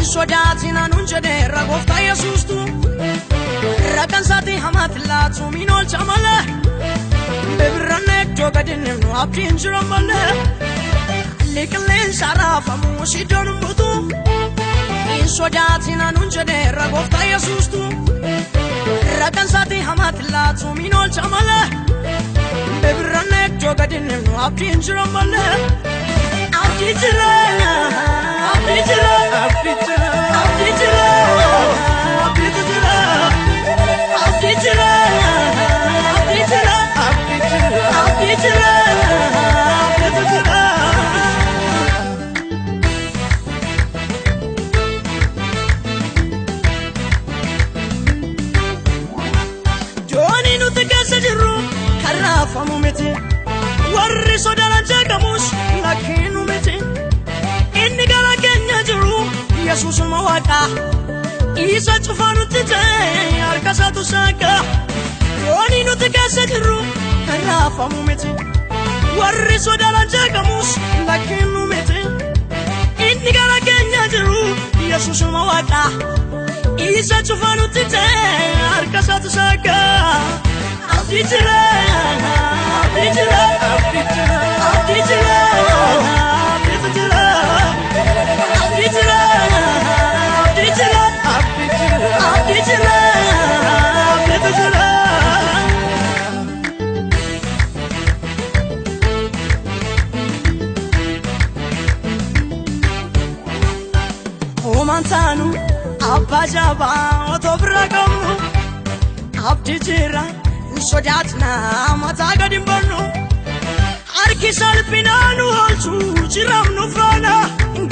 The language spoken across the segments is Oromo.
Sodaatina nuun jedhee gooftaa Yesuustu rakkansaatti hamaatti laatu miin oolcha malee bibirranne iddoo gadi nifnu abdiin jira malee haalli qilleensa raafamu siddoon butu sodaatina nuun jedhee gooftaa Yesuustu rakkansaatti hamaatti laatu miin oolcha malee bibirranne iddoo gadi nifnu abdiin jira malee abdii jira. Abdii jira, abdii jira, abdii jira, abdii jira, abdii jira, abdii jira, abdii jira, abdii jira. Doonii nuti keessa jirru kan raafamu miti, warri sodaan jeeqamus lakkiinu miti. Inni gara keenya jiru Yesuusuma Waaqa isa cufaa nutti ta'e harka isaatu saaqa. Doonii nuti keessa jirru kan raafamu miti, warri sodaan jeeqamus lakkiinu miti. Inni gara keenya jiru Yesuusuma Waaqa isa cufaa nutti ta'e harka isaatu saaqa. Abdii jira, abdii jira, abdii jira, abdii jira, abdii jira. Abdii jira, abdii jira, abdii jira, abdii jira. Uumaan taanu abbaa jabaa otoo bira qabnu abdii jira sodaatina mataa gadi hin bannu. Harki salphinaa nu oolchu jiramnu faana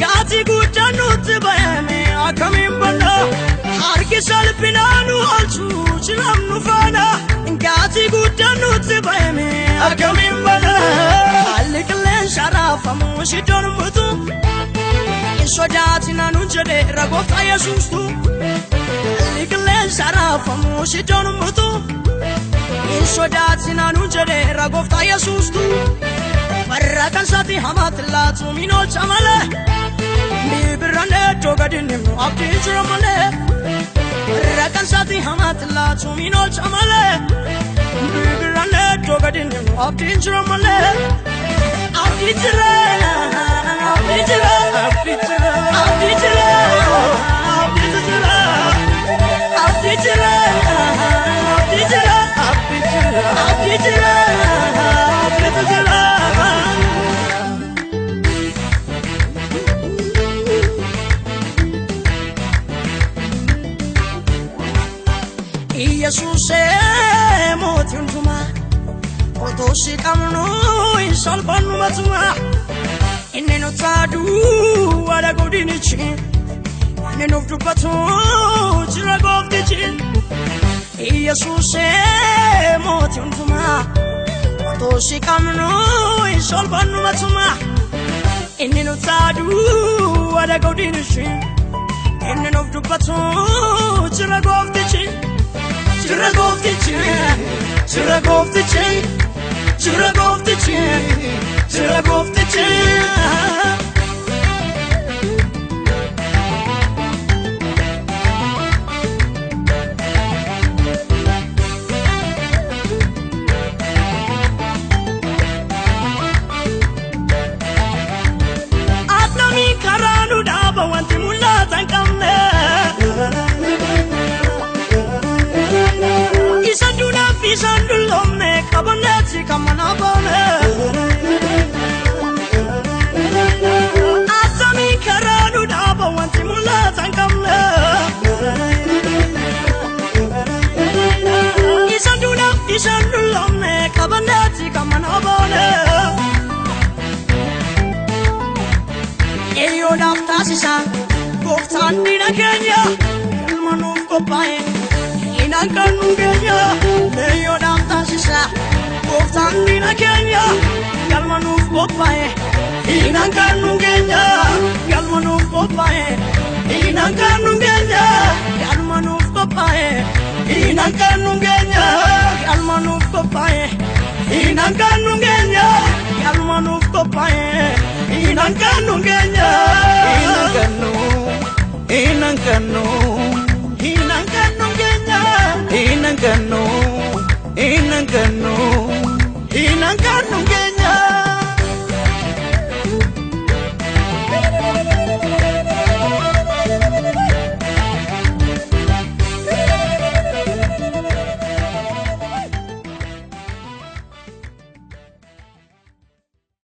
gaatii guddaa nutti bayame akkamiin banna. Harki salphinaa nu oolchu jiramnu faana gaatii guddaa nutti bayame akkamiin banna. Haalli qilleensa raafamu siddoon butu sodaatina nu jedhee gooftaa Yesuustu. Haalli qilleensa raafamu siddoon butu sodaatina nu jedhee gooftaa Yesuustu. Warra kansaatti hamaatti laatu miin oolcha malee bibirranne iddoo gadi nifnu abdiin jira malee. Warra kansaatti hamaatti laatu miin oolcha malee bibirranne iddoo gadi nifnu abdiin jira malee. Abdii jira, abdii jira, abdii jira, abdii jira, abdii jira, abdii jira, abdii jira, abdii jira, abdii jira. Yesuus mootii hundumaa otoo si qabnu hin salphannu matumaa. Inni nu taaduu haadha godinichi inni nuuf dubbatu jira gooftichi. Yesuus mootii hundumaa otoo si qabnu hin salphannu matumaa. Inni nu taaduu haadha godinichi inni nuuf dubbatu jira gooftichi. Jira gooftichi, jira gooftichi, jira gooftichi, jira gooftichi. Attamii karaa nu dhaaba wanti mul'atan hin qabne. Isaan duudhaaf isaan dulloomne qabanneeti kan mana baane. Attamii karaa nu dhaaba wanti mul'atan hin qabne. Isaan duudhaaf isaan dulloomne qabanneeti kan mana baane. Eeyyoodhaaf taasisa gooftaan diina keenya galma nuuf qophaa'e. Hinan kan nu keenya leeyyoodhaaf taasisa gooftaan diina keenya galma nuuf qophaa'e. Hinan kan nu keenya galma nuuf qophaa'e. Hinan kan nu keenya galma nuuf qophaa'e. Hinan kan nu keenya galma nuuf qophaa'e. Hinan kan nu keenya galma nuuf qophaa'e. Hinan kan nu keenya.